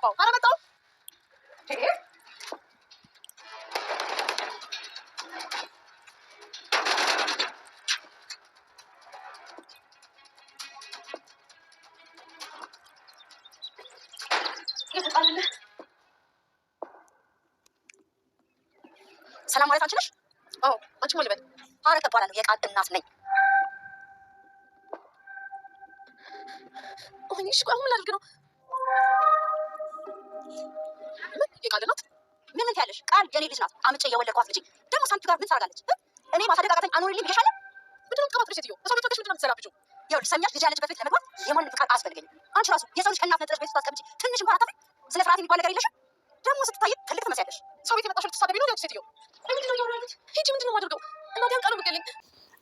የምንግባባው? ኧረ መጣሁ። ሰላም ማለት አንቺ ነሽ? አዎ። አንቺ ማን ልበል? ሐረግ እባላለሁ፣ የቃል እናት ነኝ። ወይኔ፣ እሺ፣ ቆይ አሁን ምን ላድርግ ነው? ምን የቃል እናት? ምን ምን ትያለሽ? ቃል የኔ ልጅ ናት፣ አምጬ የወለድኳት ልጅ። ደግሞ ሳንቱ ጋር ምን ታደርጋለች? እኔ ማሳደግ አቃተኝ አኖሪልኝ ብዬሻለሁ። ምንድን ነው የምትቀባጥሪው ሴትዮ? እሷ ቤት ወጥተሽ ምንድን ነው የምትሰራብጂው? ይኸውልሽ ሰሚያሽ፣ ልጅ ያለችበት ቤት ለመግባት የማንም ፍቃድ አያስፈልገኝም። አንቺ ራሱ የሰው ልጅ ከእናት ነጥለሽ ቤት ውስጥ አስቀምጪ ትንሽ እንኳን አታፍሪም? ስነ ስርዓት የሚባል ነገር የለሽም? ደግሞ ስትታይ ትልቅ ትመስያለሽ። ሰው ቤት የመጣሽው ልትሳደቢ ነው? ያቺ ሴትዮ ቆይ ምንድን ነው እያወሩ ያሉት? ሂጂ፣ ምንድን ነው የማደርገው? እናቴ አንቃ ነው የምትገለኝ።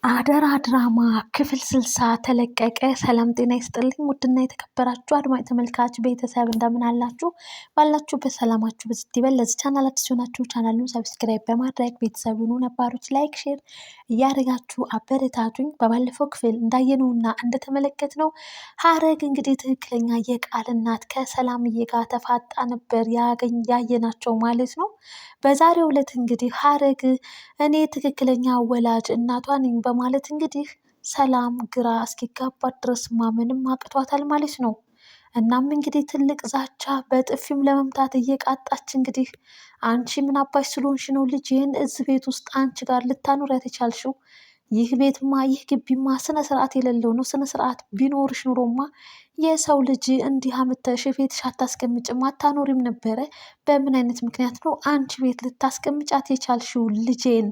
አደራ ድራማ ክፍል 60 ተለቀቀ። ሰላም ጤና ይስጥልኝ ውድና የተከበራችሁ አድማጭ ተመልካች ቤተሰብ እንደምን አላችሁ? ባላችሁበት ሰላማችሁ ብዝት ይበል። ለዚህ ቻናል አዲስ ሲሆናችሁ ቻናሉን subscribe በማድረግ ቤተሰብ ሁኑ። ነባሮች like፣ share እያደረጋችሁ አበረታቱኝ። በባለፈው ክፍል እንዳየነውና እንደተመለከትነው ሀረግ እንግዲህ ትክክለኛ የቃል እናት ከሰላምዬ ጋር ተፋጣ ነበር ያየናቸው ማለት ነው። በዛሬው ዕለት እንግዲህ ሀረግ እኔ ትክክለኛ ወላጅ እናቷ ነኝ በማለት እንግዲህ ሰላም ግራ እስኪጋባት ድረስ ማመንም አቅቷታል ማለት ነው። እናም እንግዲህ ትልቅ ዛቻ በጥፊም ለመምታት እየቃጣች እንግዲህ አንቺ ምን አባሽ ስለሆንሽ ነው ልጅህን እዚህ ቤት ውስጥ አንቺ ጋር ልታኖሪያት የቻልሽው? ይህ ቤትማ ይህ ግቢማ ስነ ስርዓት የሌለው ነው። ስነ ስርዓት ቢኖርሽ ኑሮማ የሰው ልጅ እንዲህ አምጥተሽ ቤትሽ አታስቀምጭም አታኖሪም ነበረ። በምን አይነት ምክንያት ነው አንቺ ቤት ልታስቀምጫት የቻልሽው ልጄን?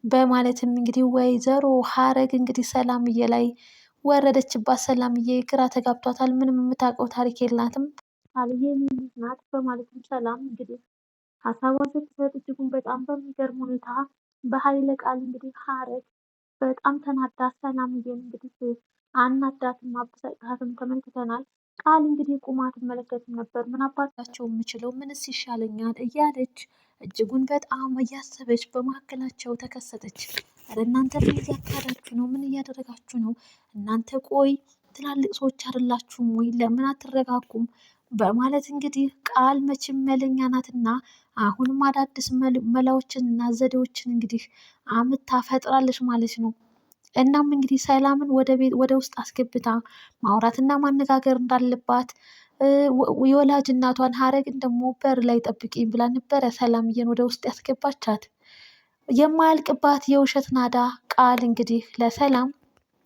በማለትም እንግዲህ ወይዘሮ ሀረግ እንግዲህ ሰላምዬ ላይ ወረደችባት። ሰላምዬ ግራ ተጋብቷታል። ምንም የምታውቀው ታሪክ የላትም። አብዬ የኔ ልጅ ናት በማለትም ሰላም እንግዲህ ሀሳቧን ስትሰጥ እጅጉን በጣም በሚገርም ሁኔታ በኃይለ ቃል እንግዲህ ሀረግ በጣም ተናዳ ሰላምዬን እንግዲህ አናዳትም አበሳጭታትም ተመልክተናል። ቃል እንግዲህ ቁማ ትመለከትም ነበር። ምን አባታቸው የምችለው ምንስ ይሻለኛል እያለች እጅጉን በጣም እያሰበች በመካከላቸው ተከሰተች። ኧረ እናንተ ምን እያካሄዳችሁ ነው? ምን እያደረጋችሁ ነው? እናንተ ቆይ ትላልቅ ሰዎች አይደላችሁም ወይ? ለምን አትረጋጉም? በማለት እንግዲህ ቃል መቼም መለኛ ናትና አሁንም አዳዲስ መላዎችን እና ዘዴዎችን እንግዲህ አምታ ፈጥራለች ማለት ነው። እናም እንግዲህ ሰላምን ወደ ቤት ወደ ውስጥ አስገብታ ማውራትና ማነጋገር እንዳለባት የወላጅ እናቷን ሀረግን ደግሞ በር ላይ ጠብቂኝ ብላ ነበረ ሰላምዬን ወደ ውስጥ ያስገባቻት። የማያልቅባት የውሸት ናዳ ቃል እንግዲህ ለሰላም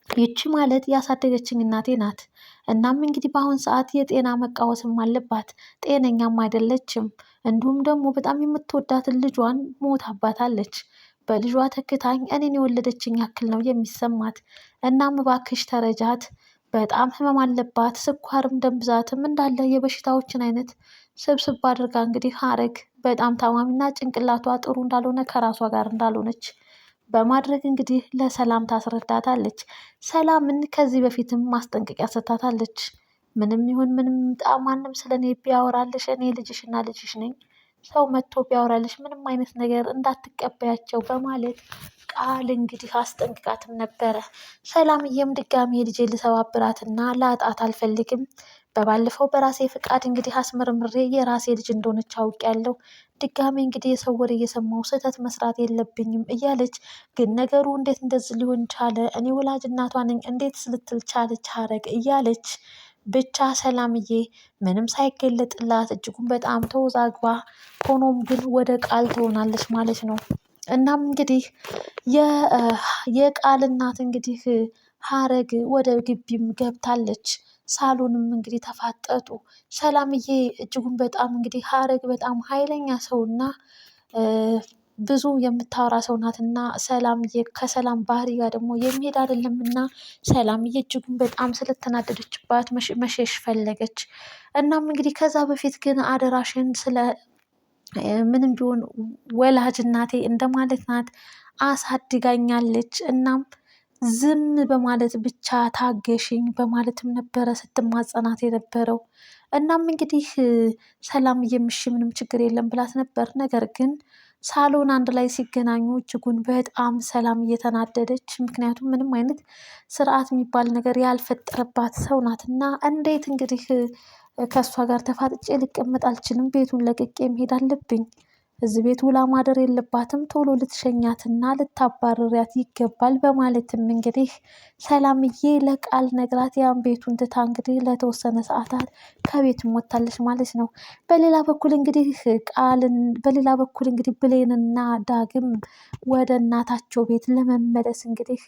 ይቺ ማለት ያሳደገችኝ እናቴ ናት። እናም እንግዲህ በአሁን ሰዓት የጤና መቃወስም አለባት፣ ጤነኛም አይደለችም። እንዲሁም ደግሞ በጣም የምትወዳትን ልጇን ሞታባታለች። በልጇ ተክታኝ እኔን የወለደችኝ ያክል ነው የሚሰማት። እናም እባክሽ ተረጃት፣ በጣም ህመም አለባት፣ ስኳርም ደም ብዛትም እንዳለ የበሽታዎችን አይነት ስብስብ አድርጋ እንግዲህ ሀረግ በጣም ታማሚና ጭንቅላቷ ጥሩ እንዳልሆነ ከራሷ ጋር እንዳልሆነች በማድረግ እንግዲህ ለሰላም ታስረዳታለች። ሰላምን ከዚህ በፊትም ማስጠንቀቂያ ሰጥታታለች። ምንም ይሁን ምንም ይምጣ ማንም ስለ እኔ ቢያወራልሽ እኔ ልጅሽና ልጅሽ ነኝ፣ ሰው መጥቶ ቢያወራልሽ ምንም አይነት ነገር እንዳትቀበያቸው በማለት ቃል እንግዲህ አስጠንቅቃትም ነበረ። ሰላምዬም ድጋሚ ልጄ ልሰባብራትና ላጣት አልፈልግም፣ በባለፈው በራሴ ፍቃድ እንግዲህ አስመርምሬ የራሴ ልጅ እንደሆነች አውቄያለሁ። ድጋሚ እንግዲህ የሰው ወሬ እየሰማሁ ስህተት መስራት የለብኝም እያለች ግን ነገሩ እንዴት እንደዚህ ሊሆን ቻለ? እኔ ወላጅ እናቷ ነኝ እንዴት ስልትል ቻለች ሀረግ እያለች ብቻ ሰላምዬ ምንም ሳይገለጥላት እጅጉን በጣም ተወዛግባ ሆኖም ግን ወደ ቃል ትሆናለች ማለት ነው። እናም እንግዲህ የቃል እናት እንግዲህ ሀረግ ወደ ግቢም ገብታለች። ሳሎንም እንግዲህ ተፋጠጡ። ሰላምዬ እጅጉን በጣም እንግዲህ ሀረግ በጣም ኃይለኛ ሰውና ብዙ የምታወራ ሰው ናትና ሰላምዬ ከሰላም ባህሪ ጋር ደግሞ የሚሄድ አይደለምና ሰላምዬ እጅጉን በጣም ስለተናደደችባት መሸሽ ፈለገች። እናም እንግዲህ ከዛ በፊት ግን አደራሽን ስለ ምንም ቢሆን ወላጅ እናቴ እንደማለት ናት አሳድጋኛለች። እናም ዝም በማለት ብቻ ታገሽኝ በማለትም ነበረ ስትማጸናት የነበረው። እናም እንግዲህ ሰላምዬም እሺ ምንም ችግር የለም ብላት ነበር። ነገር ግን ሳሎን አንድ ላይ ሲገናኙ እጅጉን በጣም ሰላም እየተናደደች፣ ምክንያቱም ምንም አይነት ስርዓት የሚባል ነገር ያልፈጠረባት ሰው ናት እና እንዴት እንግዲህ ከእሷ ጋር ተፋጥጬ ልቀመጥ አልችልም። ቤቱን ለቅቄ መሄድ አለብኝ። እዚህ ቤት ውላ ማደር የለባትም፣ ቶሎ ልትሸኛትና ልታባረሪያት ይገባል በማለትም እንግዲህ ሰላምዬ ለቃል ነግራት ያን ቤቱን ትታ እንግዲህ ለተወሰነ ሰዓታት ከቤት ወጥታለች ማለት ነው። በሌላ በኩል እንግዲህ ቃልን በሌላ በኩል እንግዲህ ብሌንና ዳግም ወደ እናታቸው ቤት ለመመለስ እንግዲህ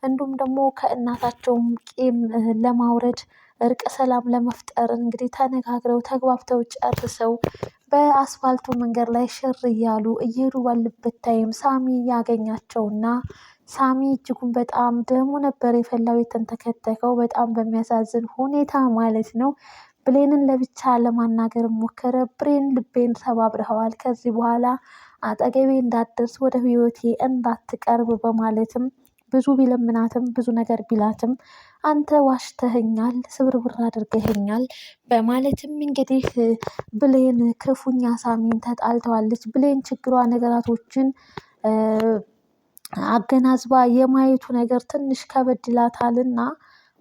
እንዲሁም ደግሞ ከእናታቸውም ቂም ለማውረድ እርቀ ሰላም ለመፍጠር እንግዲህ ተነጋግረው ተግባብተው ጨርሰው በአስፋልቱ መንገድ ላይ ሽር እያሉ እየሄዱ ባሉበት time ሳሚ ያገኛቸውና ሳሚ እጅጉን በጣም ደሙ ነበር የፈላው የተንተከተከው በጣም በሚያሳዝን ሁኔታ ማለት ነው። ብሌንን ለብቻ ለማናገር ሞከረ። ብሌን ልቤን ሰባብረኸዋል፣ ከዚህ በኋላ አጠገቤ እንዳትደርስ፣ ወደ ህይወቴ እንዳትቀርብ በማለትም ብዙ ቢለምናትም ብዙ ነገር ቢላትም አንተ ዋሽተኸኛል፣ ስብርብር አድርገኸኛል በማለትም እንግዲህ ብሌን ክፉኛ ሳሚን ተጣልተዋለች። ብሌን ችግሯ ነገራቶችን አገናዝባ የማየቱ ነገር ትንሽ ከበድ ይላታልና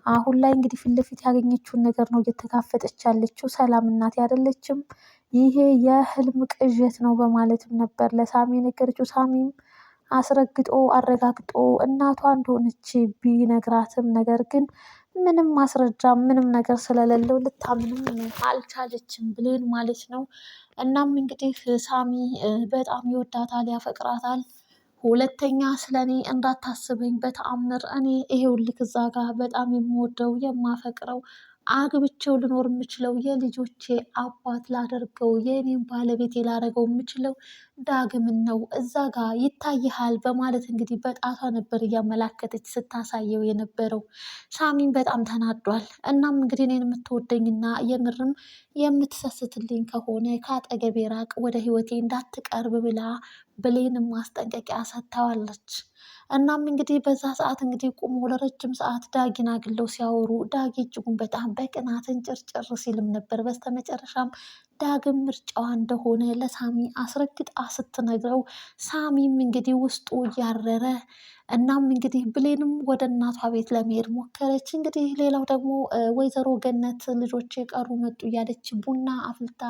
አሁን ላይ እንግዲህ ፊት ለፊት ያገኘችውን ነገር ነው እየተጋፈጠች ያለችው። ሰላም እናቴ አይደለችም፣ ይሄ የህልም ቅዠት ነው በማለትም ነበር ለሳሚ የነገረችው። ሳሚም አስረግጦ አረጋግጦ እናቷ እንደሆነች ቢነግራትም ነገር ግን ምንም ማስረጃ ምንም ነገር ስለሌለው ልታምንም አልቻለችም ብሌን ማለት ነው። እናም እንግዲህ ሳሚ በጣም ይወዳታል፣ ያፈቅራታል። ሁለተኛ ስለኔ እንዳታስበኝ በተአምር እኔ ይሄውልህ እዛ ጋ በጣም የምወደው የማፈቅረው አግብቼው ልኖር የምችለው የልጆቼ አባት ላደርገው የእኔም ባለቤቴ ላደርገው የምችለው ዳግምን ነው፣ እዛ ጋ ይታይሃል በማለት እንግዲህ በጣቷ ነበር እያመላከተች ስታሳየው የነበረው። ሳሚን በጣም ተናዷል። እናም እንግዲህ እኔን የምትወደኝና የምርም የምትሰስትልኝ ከሆነ ከአጠገቤ ራቅ፣ ወደ ህይወቴ እንዳትቀርብ ብላ ብሌንም ማስጠንቀቂያ ሰጥታዋለች። እናም እንግዲህ በዛ ሰዓት እንግዲህ ቁሞ ለረጅም ሰዓት ዳጊን አግለው ሲያወሩ ዳጊ እጅጉን በጣም በቅናት እንጭርጭር ሲልም ነበር። በስተመጨረሻም ዳግም ምርጫዋ እንደሆነ ለሳሚ አስረግጣ ስትነግረው ሳሚም እንግዲህ ውስጡ እያረረ እናም እንግዲህ ብሌንም ወደ እናቷ ቤት ለመሄድ ሞከረች። እንግዲህ ሌላው ደግሞ ወይዘሮ ገነት ልጆች የቀሩ መጡ እያለች ቡና አፍልታ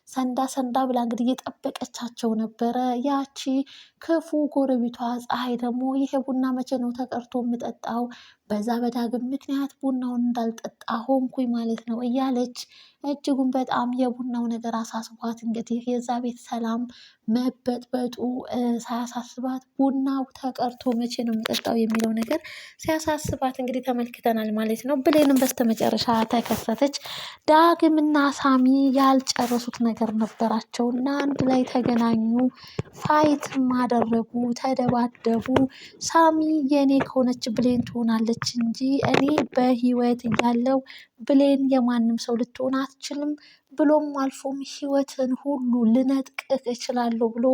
ሰንዳ ሰንዳ ብላ እንግዲህ እየጠበቀቻቸው ነበረ። ያቺ ክፉ ጎረቤቷ ፀሐይ ደግሞ ይሄ ቡና መቼ ነው ተቀርቶ የምጠጣው? በዛ በዳግም ምክንያት ቡናውን እንዳልጠጣ ሆንኩኝ ማለት ነው እያለች እጅጉን በጣም የቡናው ነገር አሳስቧት እንግዲህ የዛ ቤት ሰላም መበጥበጡ ሳያሳስባት ቡናው ተቀርቶ መቼ ነው የምጠጣው የሚለው ነገር ሲያሳስባት እንግዲህ ተመልክተናል ማለት ነው። ብሌንም በስተመጨረሻ ተከሰተች። ዳግምና ሳሚ ያልጨረሱት ነገር ነበራቸው እና አንድ ላይ ተገናኙ፣ fight ም አደረጉ፣ ተደባደቡ። ሳሚ የኔ ከሆነች ብሌን ትሆናለች እንጂ እኔ በህይወት እያለው ብሌን የማንም ሰው ልትሆን አትችልም ብሎም አልፎም ህይወትን ሁሉ ልነጥቅህ እችላለሁ ብሎ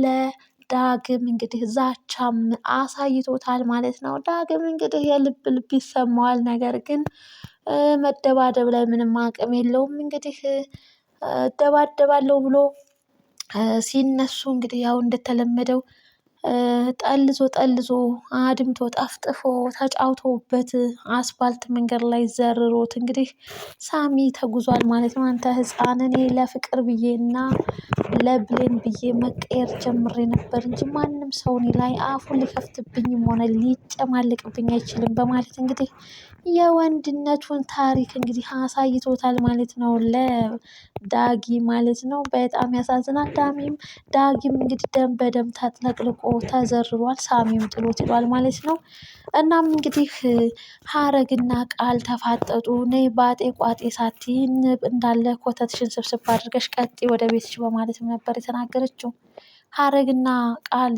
ለዳግም እንግዲህ ዛቻም አሳይቶታል ማለት ነው። ዳግም እንግዲህ የልብ ልብ ይሰማዋል። ነገር ግን መደባደብ ላይ ምንም አቅም የለውም። እንግዲህ እደባደባለሁ ብሎ ሲነሱ እንግዲህ ያው እንደተለመደው ጠልዞ ጠልዞ አድምቶ ጠፍጥፎ ተጫውቶበት አስፋልት መንገድ ላይ ዘርሮት እንግዲህ ሳሚ ተጉዟል ማለት ነው። አንተ ሕፃን እኔ ለፍቅር ብዬ እና ለብሌን ብዬ መቀየር ጀምሬ ነበር እንጂ ማንም ሰው እኔ ላይ አፉን ሊከፍትብኝም ሆነ ሊጨማልቅብኝ አይችልም በማለት እንግዲህ የወንድነቱን ታሪክ እንግዲህ አሳይቶታል ማለት ነው፣ ለዳጊ ማለት ነው። በጣም ያሳዝናል። ዳሚም ዳጊም እንግዲህ ደም በደም ተጥለቅልቆ ተዘርሯል። ሳሚም ጥሎት ሄዷል ማለት ነው። እናም እንግዲህ ሀረግና ቃል ተፋጠጡ። ነይ ባጤ ቋጤ ሳትይ ንብ እንዳለ ኮተትሽን ስብስብ አድርገሽ ቀጤ ወደ ቤትሽ በማለትም ነበር የተናገረችው። ሀረግና ቃል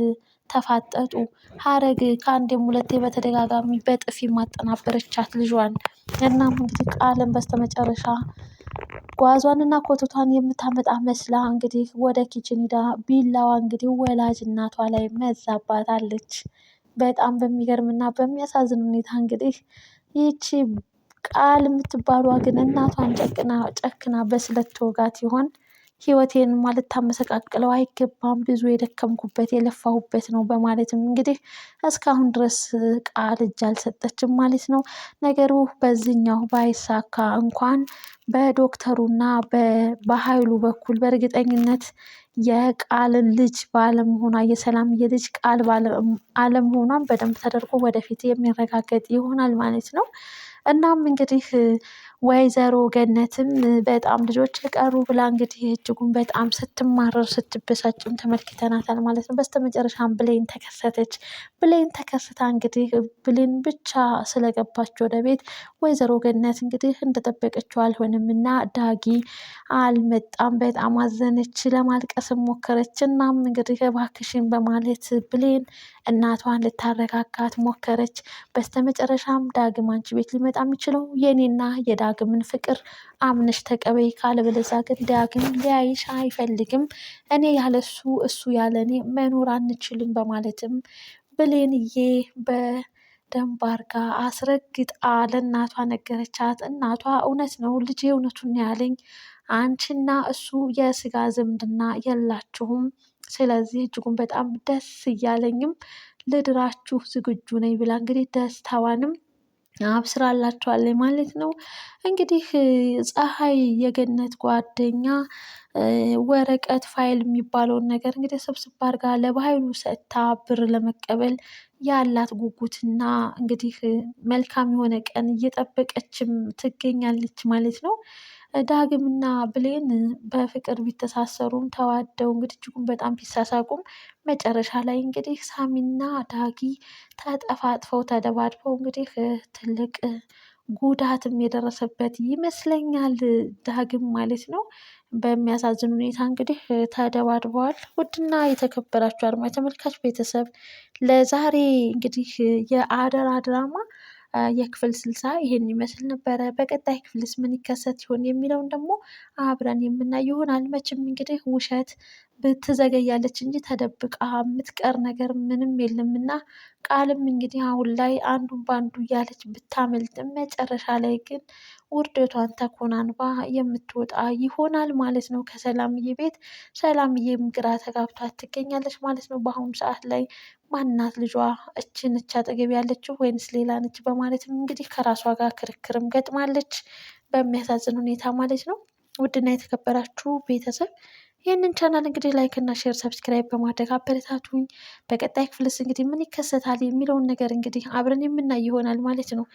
ተፋጠጡ። ሀረግ ከአንዴም ሁለቴ በተደጋጋሚ በጥፊ ማጠናበረቻት ልጇን። እናም እንግዲህ ቃልን በስተመጨረሻ ጓዟንና ኮተቷን የምታመጣ መስላ እንግዲህ ወደ kitchen ሂዳ ቢላዋ እንግዲህ ወላጅ እናቷ ላይ መዛባታለች። በጣም በሚገርምና በሚያሳዝን ሁኔታ እንግዲህ ይቺ ቃል የምትባሏ ግን እናቷን ጨክና ጨክና በስለት ትወጋት ይሆን? ህይወቴን ማለት ታመሰቃቅለው አይገባም፣ ብዙ የደከምኩበት የለፋሁበት ነው በማለትም እንግዲህ እስካሁን ድረስ ቃል እጅ አልሰጠችም ማለት ነው። ነገሩ በዚህኛው ባይሳካ እንኳን በዶክተሩና በሀይሉ በኩል በእርግጠኝነት የቃልን ልጅ ባለመሆኗ የሰላምዬ ልጅ ቃል አለመሆኗን በደንብ ተደርጎ ወደፊት የሚረጋገጥ ይሆናል ማለት ነው። እናም እንግዲህ ወይዘሮ ገነትም በጣም ልጆች የቀሩ ብላ እንግዲህ እጅጉን በጣም ስትማረር ስትበሳጭም ተመልክተናታል ማለት ነው። በስተመጨረሻም ብሌን ተከሰተች። ብሌን ተከስታ እንግዲህ ብሌን ብቻ ስለገባች ወደ ቤት ወይዘሮ ገነት እንግዲህ እንደጠበቀችው አልሆነም እና ዳጊ አልመጣም። በጣም አዘነች፣ ለማልቀስም ሞከረች። እናም እንግዲህ እባክሽን በማለት ብሌን እናቷን ልታረጋጋት ሞከረች። በስተመጨረሻም ዳግም አንቺ ቤት ሊመጣ የሚችለው የኔና የዳግምን ፍቅር አምነሽ ተቀበይ፣ ካለበለዚያ ግን ዳግም ሊያይሽ አይፈልግም። እኔ ያለሱ እሱ ያለ እኔ መኖር አንችልም በማለትም ብሌንዬ በደንብ አርጋ አስረግጣ ለእናቷ ነገረቻት። እናቷ እውነት ነው ልጄ እውነቱን ያለኝ አንቺና እሱ የስጋ ዝምድና የላችሁም። ስለዚህ እጅጉን በጣም ደስ እያለኝም ልድራችሁ ዝግጁ ነኝ ብላ እንግዲህ ደስታዋንም አብስራላችኋለች ማለት ነው። እንግዲህ ፀሐይ የገነት ጓደኛ ወረቀት ፋይል የሚባለውን ነገር እንግዲህ ስብስብ አድርጋ ለባህሉ ሰጥታ ብር ለመቀበል ያላት ጉጉትና እንግዲህ መልካም የሆነ ቀን እየጠበቀችም ትገኛለች ማለት ነው። ዳግምና ብሌን በፍቅር ቢተሳሰሩም ተዋደው እንግዲህ እጅጉን በጣም ቢሳሳቁም መጨረሻ ላይ እንግዲህ ሳሚና ዳጊ ተጠፋጥፈው ተደባድበው እንግዲህ ትልቅ ጉዳትም የደረሰበት ይመስለኛል ዳግም ማለት ነው። በሚያሳዝን ሁኔታ እንግዲህ ተደባድበዋል። ውድና የተከበራችሁ አድማጭ ተመልካች ቤተሰብ ለዛሬ እንግዲህ የአደራ ድራማ የክፍል 60 ይሄን ይመስል ነበረ። በቀጣይ ክፍልስ ምን ይከሰት ይሆን የሚለውን ደግሞ አብረን የምናይ ይሆናል። መቼም እንግዲህ ውሸት ብትዘገያለች እንጂ ተደብቃ የምትቀር ነገር ምንም የለምና ቃልም እንግዲህ አሁን ላይ አንዱን በአንዱ እያለች ብታመልጥም መጨረሻ ላይ ግን ውርደቷን ተኮናንባ የምትወጣ ይሆናል ማለት ነው ከሰላምዬ ቤት። ሰላምዬም ግራ ተጋብታ ትገኛለች ማለት ነው በአሁኑ ሰዓት ላይ ማናት ልጇ እች ነች አጠገብ ያለችው ወይንስ ሌላ ነች? በማለትም እንግዲህ ከራሷ ጋር ክርክርም ገጥማለች በሚያሳዝን ሁኔታ ማለት ነው። ውድና የተከበራችሁ ቤተሰብ ይህንን ቻናል እንግዲህ like እና share subscribe በማድረግ አበረታቱኝ። በቀጣይ ክፍልስ እንግዲህ ምን ይከሰታል የሚለውን ነገር እንግዲህ አብረን የምናይ ይሆናል ማለት ነው።